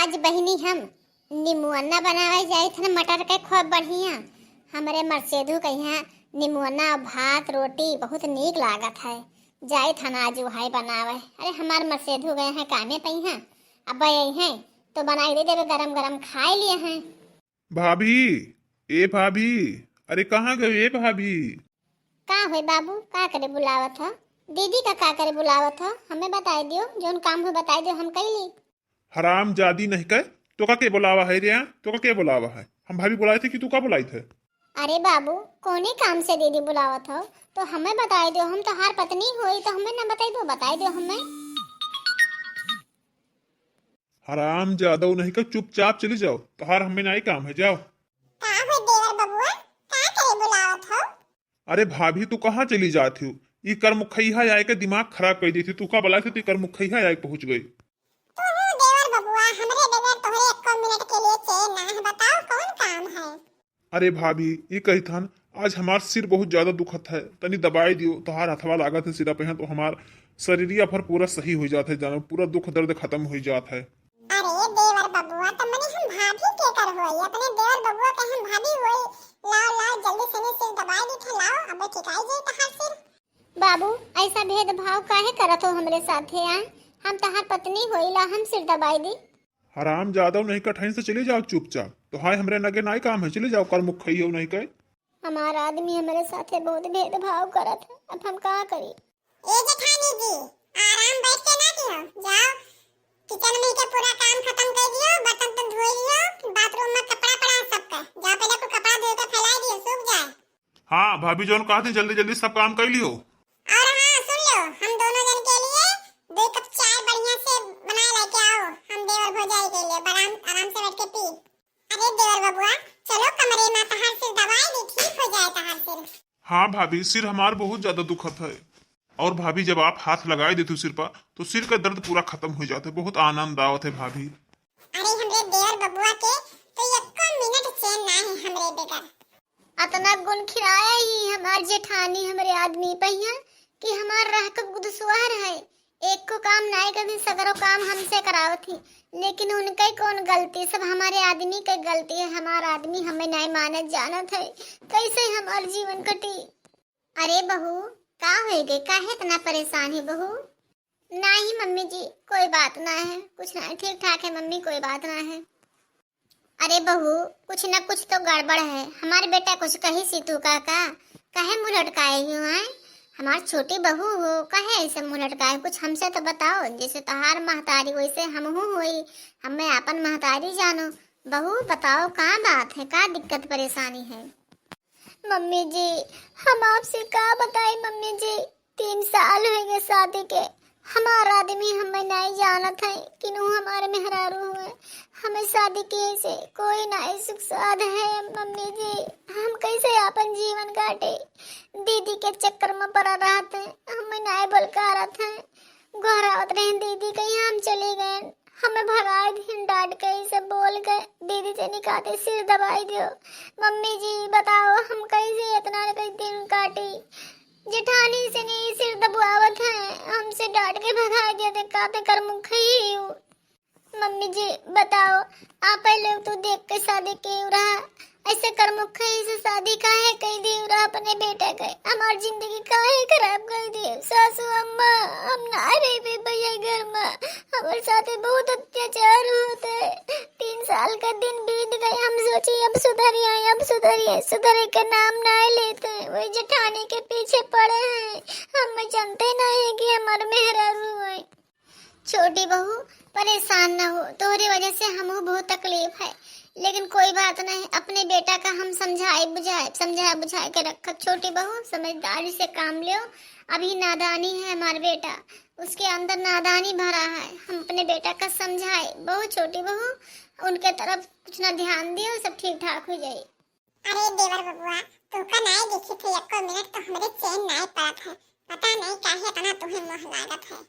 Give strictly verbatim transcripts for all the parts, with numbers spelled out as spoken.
आज बहिनी हम निमुअना बनावे जाइत हन मटर के, खूब बढ़िया। हमरे मरसेधू के यहाँ निमुअना और भात रोटी बहुत नीक लागत है। जाइत हन आज उहाई बनावे। अरे हमार मरसेधू गए हैं कामे पे, यहाँ अब अइहैं तो बनाई दे देबे, गरम गरम खाए लिए हैं। भाभी, ए भाभी, अरे कहाँ गए ए भाभी? का होई बाबू, का करे बुलावत हो? दीदी का का करे बुलावत हो? हमें बताई दियो, जौन काम हो बताई दियो, हम कैली। हरामजादी नहीं कहे, तोका के बुलावा है रे? तोका के बुलावा है? हम भाभी बुलाए थे कि तू का बुलाई थे? अरे बाबू, कौने काम से दीदी बुलावत हो? तो हमें बताई दियो, हम तोहार पत्नी होई तो हमें ना बताई दियो, बताई दियो हमें। हराम जादव नहीं का, चुपचाप चली जाओ, तोहार हमें नाई काम है, जाओ। का हो देवर बबुआ, का करे बुलावत हो? अरे भाभी, तू कहाँ चली जात हो? ई करमुखैया आए के दिमाग खराब कर दी थी। तू का बुलाए थे, तू करमुखैया आए के पहुँच गई। तू हूँ देवर बबुआ, हमरे बगैर तोहरे एको मिनट के लिए चैन ना है। बताओ कौन काम है? अरे भाभी, ई कही थन, आज हमार सिर बहुत ज्यादा दुखत है, तनी दबाई दियो। तोहार हथवा लागत है सिरा पे, है तो हमार शरीरिया भर पूरा सही हो जात है, जानो पूरा दुख दर्द खत्म हो जात है। अरे देवर बबुआ, तो मने हम भाभी के कर होई? अपने देवर बबुआ के हम भाभी होई? लाओ, लाओ, जल्दी से ने सिर दबाई दी थे, लाओ, अबे ठिकाई जाई तहार सिर। बाबू, ऐसा भेदभाव काहे करत हो हमरे साथे, आय? हम तहार पत्नी होई, ला हम सिर दबाई दी। हराम जादव नहीं कठैन से चली जाओ चुपचाप, तो हाय हमरे नगे नाई काम है, चली जाओ, करमुखैया नहीं कहे। हमार आदमी हमरे साथे बहुत भेदभाव करत है, अब हम का करी? ए जेठानी जी, आराम बैठ के ना दियो, जाओ किचन में के पूरा काम खत्म कर दियो, बर्तन तो धोई लियो, बाथरूम में कपड़ा पड़ा है सबका, जाओ पहले को कपड़ा धो के फैला दियो, सूख जाए। हाँ भाभी, जौन कहत ही जल्दी जल्दी सब काम कर लियो। और हाँ सुन लो, हम दोनों जन के लिए दो कप चाय बढ़िया से बना लेके आओ, हम देवर भौजाई के लिए आराम आराम से बैठ के पी। अरे देवर बबुआ, चलो कमरे में तहार सिर दबाई दी, ठीक हो जाए तहार सिर। हाँ भाभी, सिर हमार बहुत ज्यादा दुखत है। और भाभी, जब आप हाथ लगाए देतू सिर पर, तो सिर का दर्द पूरा खत्म हो जाता है। बहुत आनंद आवत है भाभी। अरे हमरे देवर बबुआ के तो एको मिनट चैन ना है हमरे बगैर। अतना गुण खिराया ही हमार जेठानी हमरे आदमी पहिया कि हमार रह के गुदसुआर है। एको काम नाय करती, सगरो काम हमसे करावत ही, लेकिन उनके कौन गलती, सब हमारे आदमी के गलती है। हमार आदमी हमें नाय मानत जानत है, कैसे हमार जीवन कटी? अरे बहू, का होए गए, काहे इतना परेशान है बहू? नाही मम्मी जी, कोई बात ना है, कुछ ना, ठीक ठाक है मम्मी, कोई बात ना है। अरे बहू, कुछ ना कुछ तो गड़बड़ है। हमार बेटा कुछ कही सीतू का का? काहे मुँह लटकाए ही हो, हैं? हमार छोटी बहू हो, काहे ऐसे मुँह लटकाए? कुछ हमसे तो बताओ, जैसे तोहार महतारी वैसे हमहू होई, हमें आपन महतारी जानो। बहू बताओ, का बात है, का दिक्कत परेशानी है? मम्मी जी, हम आपसे का बताई मम्मी जी, तीन साल हो गए शादी के, हमार आदमी हमें नाई जानत है कि नू हमारे मेहरारू हुए। हमें शादी किए से कोई नाई सुख साध है मम्मी जी, हम कैसे आपन जीवन काटे? दीदी के चक्कर में पड़ा रहत है, हमें नाई बोलकारत है। घर आवत रहे दीदी के यहाँ हम चले गए, हमें भगाए दिन डांट के, इसे बोल के दीदी से निकाते सिर दबाई दियो। मम्मी जी बताओ, हम कैसे इतना दिन काटी? जेठानी से नहीं सिर दबवावत है, हमसे डांट के भगा दिया, ते काते कर मुखई ही हूँ। मम्मी जी बताओ, आप पहले तो देख के शादी के रहा, ऐसे कर मुखई से शादी काहे कई दी रहा अपने बेटा के? हमार जिंदगी काहे खराब कर दी? सासू अम्मा, हम ना रहे भैया घर में, हमारे साथे बहुत अत्याचार होते। तीन साल का दिन बीत गए, हम सोचे अब सुधर आए, अब सुधर आए, सुधरे का नाम ना लेते। वही जेठानी के पीछे पड़े हैं, हम जानते नहीं है कि हमारे मेहरारू है। छोटी बहू, परेशान ना हो, तोहरे वजह से हमहू बहुत तकलीफ है, लेकिन कोई बात नहीं, अपने बेटा का हम समझाए बुझाए, समझाए बुझाए के रखब। छोटी बहू, समझदारी से काम लियो, अभी नादानी है हमार बेटा, उसके अंदर नादानी भरा है। हम अपने बेटा का समझाए, बहू, छोटी बहू, उनके तरफ कुछ ना ध्यान दियो, सब ठीक ठाक हो जाए। अरे देवर बबुआ, तू का नाई देखी थे एको मिनट तो हमरे चैन नाई पड़त है, पता नहीं काहे इतना तुम्हें मोह लागत है।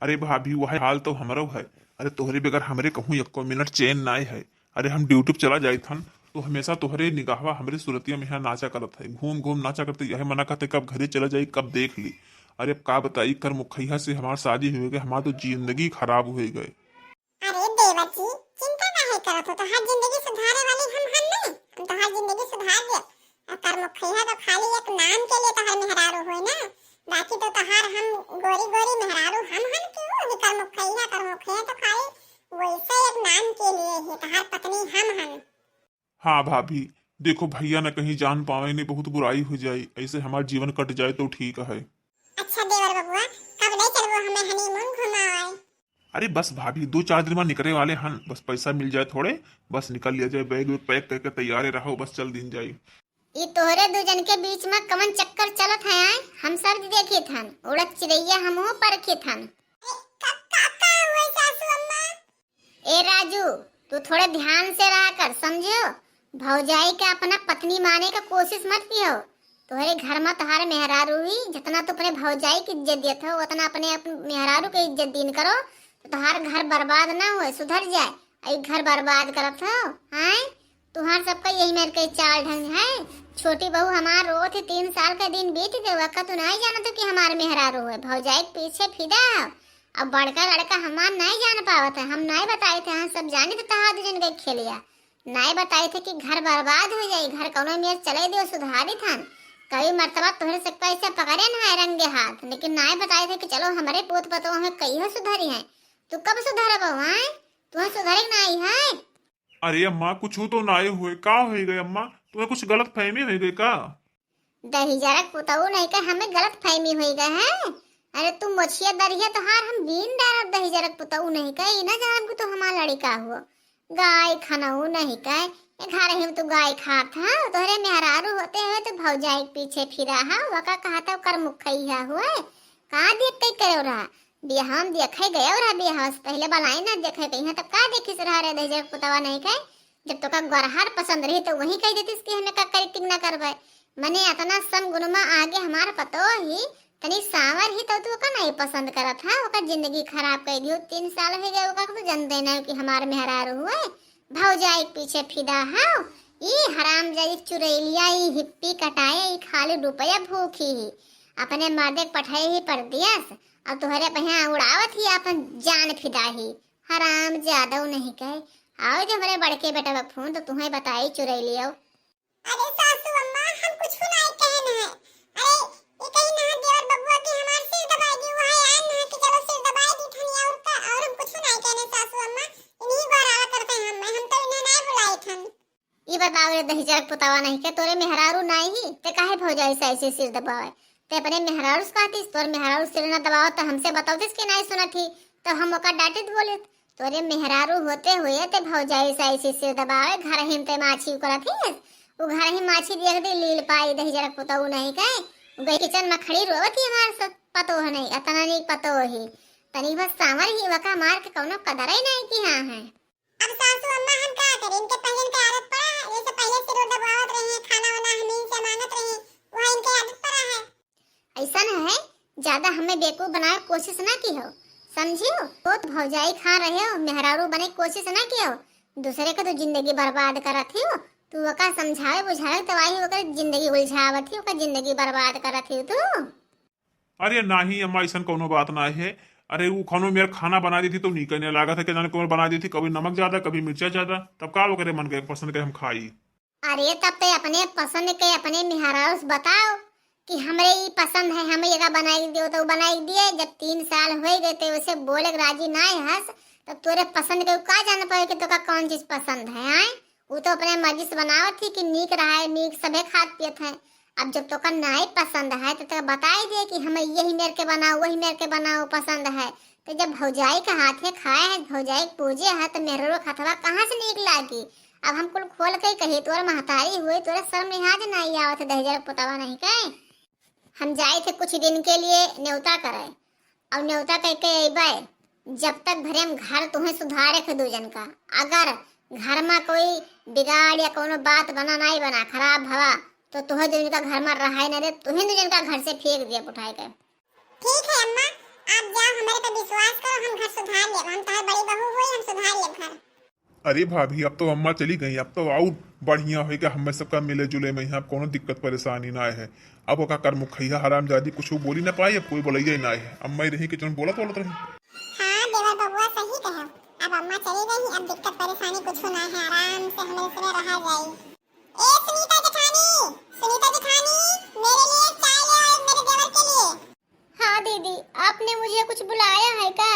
अरे भाभी, वह हाल तो हमरो है। अरे तोहरे बगैर हमरे कहूँ एको मिनट चैन नाई है। अरे हम ड्यूटी पे चला जाइत हन तो हमेशा तोहरे निगाहवा हमरे सुरतिया में यहाँ नाचा करत है, घूम घूम नाचा करते, यह मना करते कब घरे चला जाई, कब देख ली। अरे अब का बताई, कर मुखैया से हमार शादी हुए गए, हमार तो जिंदगी खराब हुए गए। अरे देवर बच्ची, चिंता काहे करत हो? तोहार जिंदगी सुधारे वाली हम हन नहीं, हम तोहार जिंदगी सुधार देब। और करमुखैया तो खाली एक नाम के लिए तोहार मेहरारू होए ना, बाकी तो तोहार हम गोरी गोरी मेहरारू हम हन। क्यों अभी करमुखैया, करमुखैया तो खाली वैसे एक नाम के लिए ही तोहार पत्नी हम हन। हाँ भाभी, देखो भैया न कहीं जान पावे, नहीं बहुत बुराई हो जाई, ऐसे हमार जीवन कट जाए तो ठीक है। अच्छा देवर बबुआ, कब ले चलबो हमें हनीमून घुमाए? अरे बस भाभी, दो चार दिन में निकले वाले हन, बस पैसा मिल जाए थोड़े, बस निकल लिया जाए, बैग वैग पैक करके तैयारे रहो, बस चल दिन जाई। ई तोहरे दू जन के बीच में कवन चक्कर चलत है आए? हम सब देखित हन, उड़त चिड़ैया हमहू परखित हन। ए, का, का, का हुआ सासू अम्मा? ए राजू, तू थोड़े ध्यान से रहा कर, समझो? भौजाई के अपना पत्नी माने का कोशिश मत कियो। तोहरे घर में तोहार मेहरारू ही, जितना तू अपने भौजाई की इज्जत देत हो, उतना अपने, अपने मेहरारू के इज्जत दीन करो, तो तोहार घर बर्बाद ना होए, सुधर जाए। अई घर बर्बाद करत हो, हैं? तुहार सबका यही मेर के चाल ढंग है। छोटी बहू हमार रोत ही, तीन साल का दिन बीत गए, वका तू नहीं जानत हो कि हमार मेहरारू है, भौजाई के पीछे फिदा हो। अब बड़का लड़का हमार नहीं जान पावत है, हम नहीं बताए थे, हम सब जाने थे तहार दू जन के खेलिया। नहीं बताए थे कि घर बर्बाद हो जाई, घर कौनो मेर चले दियो, सुधारी थन। कई मर्तबा तोहरे सबका ऐसे पकड़े न है रंगे हाथ, लेकिन नहीं बताए थे कि चलो हमरे पूत पतोह में कई हो सुधरी है। तू कब सुधरबो, हैं? तुहे सुधरे के नहीं है। अरे अम्मा, कुछ तो नाय हुए, का होई गए अम्मा? तुम्हें कुछ गलत फहमी होई गई का? दहिजरक पुतऊ नहीं के हमें गलत फहमी होई गए है। अरे तू मोछिया दरिया तोहार हम बीन डारब, दहिजरक पुतऊ नहीं के, ई ना जानब कि तू हमार लड़िका हुआ। गाय खनऊ नहीं के, ए घर ही में तू गाय खात है, तोहरे मेहरारू होते हुए तो भौजाई के पीछे फिरा है, वका कहत हो करमुखैया हुए। का देख के करो रहा? बियाह में देखे गए रहा, बियाह से पहले बलाई ना देखे कहीं, तब का देखिस रहा रे दहिजरक पुतवा नहीं के? जब तोका गोरहर पसंद रही तो वही कह देतिस कि हमें का करी कि ना करबे। मने अतना सम गुण में आगे हमार पतो ही, तनी सांवर ही तो तू ओका नहीं पसंद करत हा, ओका जिंदगी खराब कर दियो। तीन साल हो गए ओका, तो जनते नहीं कि हमार मेहरारू हुए, भौजाई के पीछे फिदा हाव। ई हरामजादी चुरैलिया, ई हिप्पी कटाए, ई खाली रुपया भूखी ही, अपने मर्दे के पठाए ही परदेस, और तोहरे पहिया उड़ावत ही अपन जान फिदा ही। हराम जादव नहीं कहे। आओ जो हमरे बड़के बेटा बा फोन तो तुम्हें बताई चुरैलियो। अरे सासू अम्मा, हम कुछ नहीं कहन है। अरे, ये कहीं ना देवर बबुआ की हमार सिर दबाई दी, वहाँ आए ना कि चलो सिर दबाई दी थनी, और का, और हम कुछ नहीं कहने सासू अम्मा। इन्हीं बार आवा करते हैं हम, हम तो इन्हें नहीं बुलाई थन। ई बताओ रे दहिजरक पुतावा नहीं के, तोरे मेहरारू नहीं ही, ते काहे भौजाई से ऐसे सिर दबावे? ते अपने मेहरारू से कहतीस, तोर मेहरारू सिर न दबावत तो हमसे बतौतीस कि नहीं सुनत ही, तब हम ओका डांटित बोलित। तोरे मेहरारू होते हुए ते भौजाई से ऐसे सिर दबावे, घर ही में ते माछी उकरत ही। उ घर ही माछी देख दी, लील पाई दहिजरक पुतऊ नहीं के, उ गई किचन में खड़ी रोवत ही हमार सब पतोह नहीं, अतना नीक पतोह ही। तनी बस सांवर ही वका मार के कौनो कदर ही नहीं किहा है। अब सासू अम्मा हम का करें, इनके पहले इनके आदत पड़ा है, ये सब पहले सिर दबावत रही हैं, खाना वाना हम इनसे मांगत रही हैं, वह इनके आदत पड़ा है। ऐसा न है, ज्यादा हमें बेवकूफ बनावे कोशिश ना की हो, समझियो? तो भौजाई खा रहे हो, मेहरारू बने कोशिश ना की हो, दूसरे का तो जिंदगी बर्बाद करत ही हो। तू ओका समझावे बुझावे तो वही ओकर जिंदगी उलझावत ही, ओकर जिंदगी बर्बाद करत ही तू। अरे नाही अम्मा, ऐसन कौनो बात ना है। अरे वो खानो मेर खाना बना दी थी तो नीक नहीं लागत है, क्या जाने कौन बना दी थी, कभी नमक ज्यादा, कभी मिर्चा ज्यादा, तब का ओकरे मन के पसंद के हम खाई। अरे तब ते अपने पसंद के अपने मेहरारू से बताओ कि हमरे ई पसंद है, हमें एका बनाई दियो, तो बनाई दिए। जब तीन साल हो गए ते उसे बोले के राजी ना हस, तब तोरे पसंद के का जान पाए कि तोका कौन चीज पसंद है, आए? उ तो अपने मर्जी से बनावत ही कि नीक रहा है, नीक सभे खात पियत है। अब जब तोका नाई पसंद है तो तोका बताई दे कि हमें यही मेर के बनाओ, वही मेर के बनाओ पसंद है। तो जब भौजाई के हाथे खाए है, भौजाई के पूजे है, तो मेहरारू के हथवा कहाँ से नीक लागी? अब हम कुल खोल के कही, तोर महतारी हुई, तोरा शर्म लिहाज नाई आवत है, दहिजर पुतवा नहीं के। हम जाए थे कुछ दिन के लिए न्योता करे, और न्योता कह के अइबे, जब तक भरे हम घर तुम्हें सुधारे के दू जन का। अगर घर में कोई बिगाड़ या कोनो बात बना, नहीं बना, खराब भवा, तो तुम्हें दू जन का घर में रहाई न दे, तुम्हें दू जन का घर से फेंक दिया उठाए के। ठीक है अम्मा, आप जाओ, हमारे पे विश्वास करो, हम घर सुधार लेब, हम तोहर बड़ी बहू हुई, हम सुधार लेब घर। अरे भाभी, अब तो अम्मा चली गई, अब तो और बढ़िया होइगा, हमें सबका मिले जुले में यहाँ कोनो दिक्कत परेशानी ना है। अब ओका करमुखैया हरामजादी कुछ बोली ना पाई, अब कोई बोलैया ही ना है। अम्मा ही रही कि जौन बोलत बोलत रही। हाँ देवर बबुआ सही कहे, अब अम्मा चली गई, अब दिक्कत परेशानी कुछ ना है, आराम से हमें इसमें रहा जाए। ए सुनीता जेठानी, सुनीता जेठानी, मेरे लिए चाय ले आओ, मेरे देवर के लिए। हाँ दीदी, आपने मुझे कुछ बुलाया है का?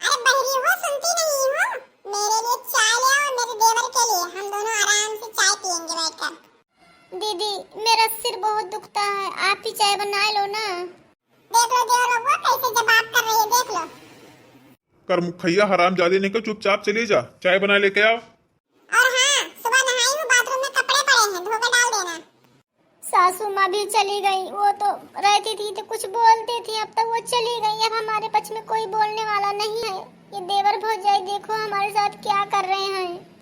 अरे बहरी हो, सुनती नहीं हो? मेरे लिए चाय ले आओ, मेरे देवर के लिए, हम दोनों आराम से चाय पियेंगे बैठकर। दीदी, मेरा सिर बहुत दुखता है, आप ही चाय बना लो ना। देख लो देवर बबुआ कैसे जवाब कर रही है, देख लो। कर मुखैया हरामजादे ने के चुपचाप चली जा, चाय बना लेके आओ। और हाँ, सुबह नहाई हूँ, बाथरूम में कपड़े पड़े हैं, धो के डाल देना। सासू माँ भी चली गई, वो तो रहती थी तो कुछ बोलती थी, अब तो वो चली गई, अब हमारे पक्ष में कोई बोलने वाला नहीं है। ये देवर भौजाई देखो हमारे साथ क्या कर रहे हैं।